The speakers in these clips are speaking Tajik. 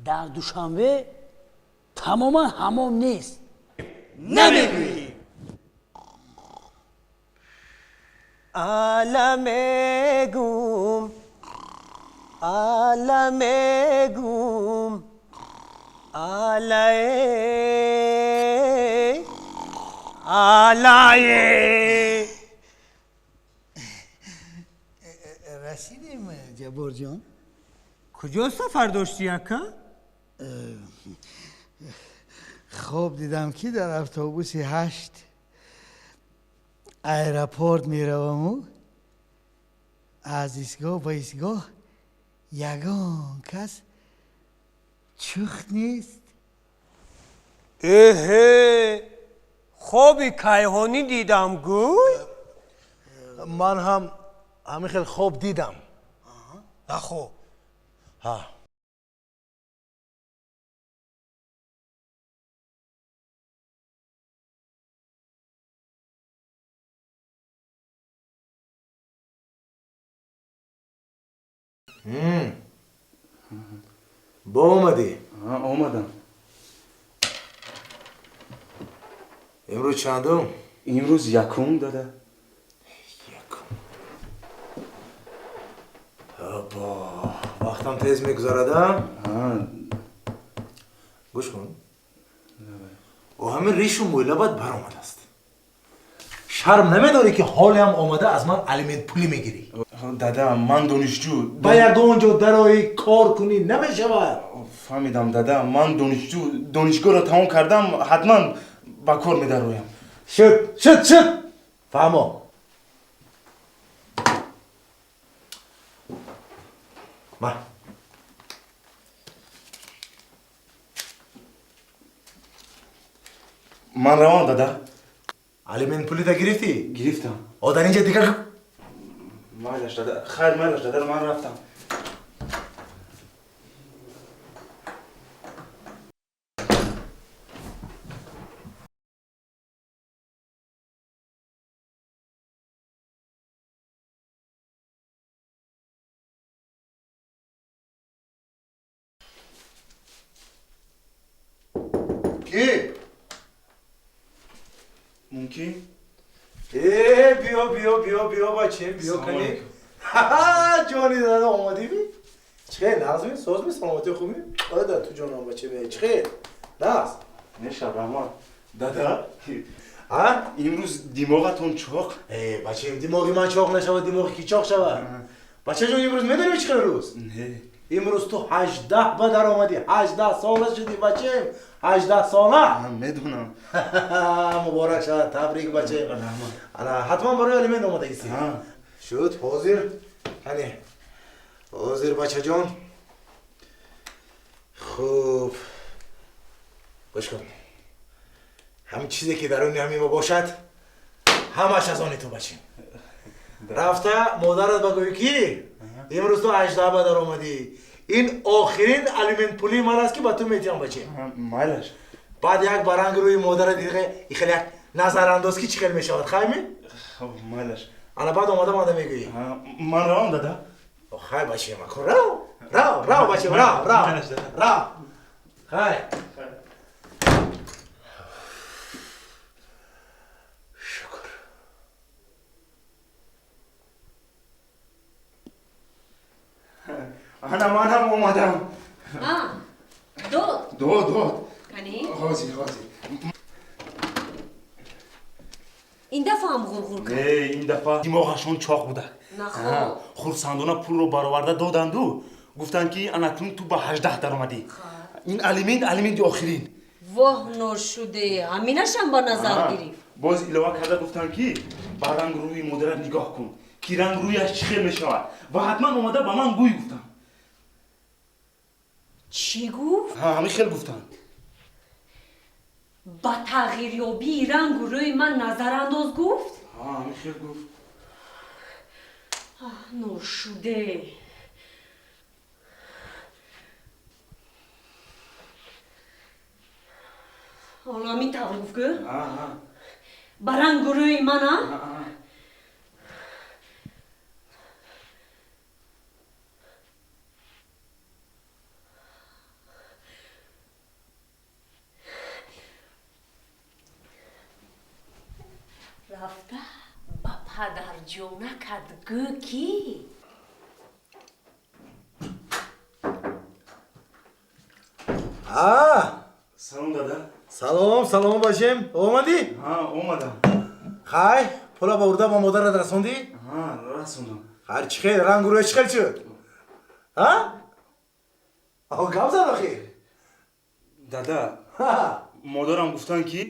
Дар Душанбе тамоман ҳамом нест. Намегӯӣ. Ала мегум, ала мегум, алае, алае. Расидем, Ҷабборҷон. Куҷо сафар доштӣ, ака? Хоб дидам, ки дар автобуси 8 аэропорт мераваму аз истгоҳ ба истгоҳ ягон кас чухт нест. Эҳе, хоби кайҳонӣ дидам, гӯй? Ман ҳам ҳамин хел хоб дидам. Нахо. Ҳа. Бо омадӣ? Омадам. Имрӯз чандум? Имрӯз якум, дада. Якум. Або, вақтам тез мегузарад, а? Гӯш кун. О, ҳамин ришу мӯйлабат баромадааст. Шарм намедорӣ, ки ҳолеам омада аз ман алимент пулӣ мегирӣ? Дада, ман донишҷӯ. Ба ягон ҷо дароӣ кор кунӣ намешавад. Фаҳмидам, дада, ман донишҷӯ, донишгоҳро тамом кардам, ҳатман ба кор медароям. Шуд, шуд, шуд. Фаҳмо. Ма. Ман равам, дада. Алимент пулита гирифтӣ? Гирифтам. О, дар инҷа дигар Майлаш, дада, хайр, майлаш, дада, ман рафтам. Ки? Мумкин? Э, биё, биё, биё, биё, бачем, биё, кани. Ҷони дада, омадӣ? Чӣ хел, нағзми, созми, саломатӣ хубӣ? Ода ту ҷонам, бачем, чӣ хел? Нағз? Неша, раҳмат. Дада, а? Имрӯз димоғатон чоқ? Э, бачем, димоғи ман чоқ нашавад, димоғи ки чоқ шавад? Бачаҷон, имрӯз медонӣ чӣ хел рӯз? Не. Имрӯз ту 18 ба даромадӣ, 18 сола шудӣ, бачем, 18 сола. Медонам. Муборак шавад, табрик, бачем. Раҳмат. Ана, ҳатман барои алимент омадагистӣ? Шуд, ҳозир. Ҳане, ҳозир, бачаҷон. Хуб, гӯш кун. Ҳамин чизе ки даруни ҳамин ма бошад, ҳамаш аз они ту, бачем. Рафта модарат ба гӯӣ, ки имрӯз ту 18 ба даромадӣ. Ин охирин алимент пулии ман аст, ки ба ту метиҳам, бачем. Майлаш. Баъд як ба ранги рӯи модарат хеле як назарандоз, ки чӣ хел мешавад, хайми? Хуб, майлаш. Ана, баъд омада мада мегӯӣ. Ман равам, дада. Хай, бачем, рав, рав, рав, бачем, рав, рав, рав, хай. Шукр. Ана, манам омадам. Дод? Дод, дод. Кани? Ҳозир, ҳозир. Ин дафъа ҳам ғурғур кард? Не, ин дафъа димоғашон чоқ буда. Нахо. Хурсандона пулро бароварда доданду гуфтанд, ки анакнун ту ба 18 даромадӣ, ин алимент алименти охирин. Воҳ, ношуде, ҳаминашам ба назар гирифт. Боз илова карда гуфтанд, ки ба ранг рӯи модарат нигоҳ кун, ки ранг рӯяш чӣ хел мешавад, ва ҳатман омада ба ман гӯй, гуфтанд. Чӣ гуфт? Ҳамин хел гуфтанд. Ба тағйирёбии рангу рӯи ман назарандоз гуфт? Ҳамин хел гуфт. Ношуде. Ҳоло ҳамин тавр гуфт, гӯ? Ба рангу рӯи мана? Падарҷонакат гӯ ки Салом, дада. Салом, салом, бачем. Омадӣ? Ҳа, омадам. Хай, пула бурда ба модарат расондӣ? Ҳа, расондам. Ҳар чӣ хел, рангу рӯя чӣ хел шуд? Ҳа? Аҳо, гап зад охир. Дада, модарам гуфтанд, ки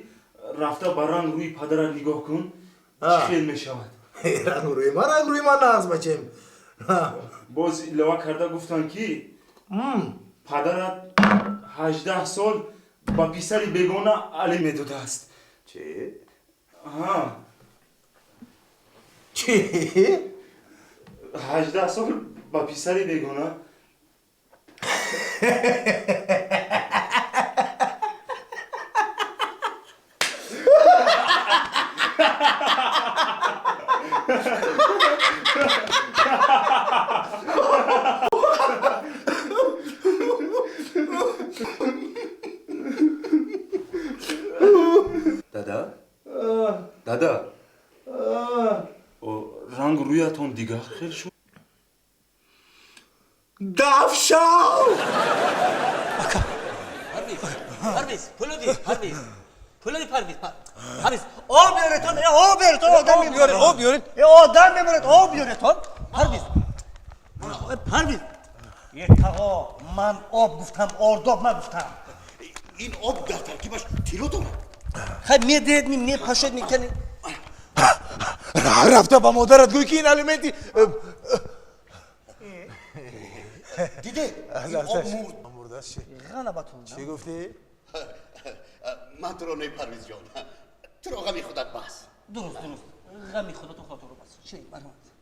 рафта ба ранг рӯи падарат нигоҳ кун, чӣ хел мешавад. Рангу рӯи ман, рангу рӯи ман нағз, бачем. Боз илова карда гуфтанд, ки падарат 18 сол ба писари бегона али медодааст. Чӣ? Ҳа. Чӣ? 18 сол ба писари бегона. Дада, дада, рангу рӯятон дигар хел шуд. Дафшав! Парвиз, пуло ди, Парвиз. Пуло ди, Парвиз. Парвиз, об биёретон, об биёретон, одам мемурад. Об биёред. Одам мемурад, об биёретон. Парвиз. Парвиз. Е тағо, ман об гуфтам, ордоб нагуфтам. Ин об дар таркибаш тилло дорад. Хай медиҳед ми, мепашед ми, кани. Рафта ба модарат гӯй, ки ин алименти Дидед, ин об мурд. Мурдааст чӣ? Ғалабатон. Чӣ гуфтӣ? Ман туро не, Парвизҷон, туро ғами худат бас. Дуруст, дуруст. Ғами худатон хотирро бас. Чӣ, марҳамат.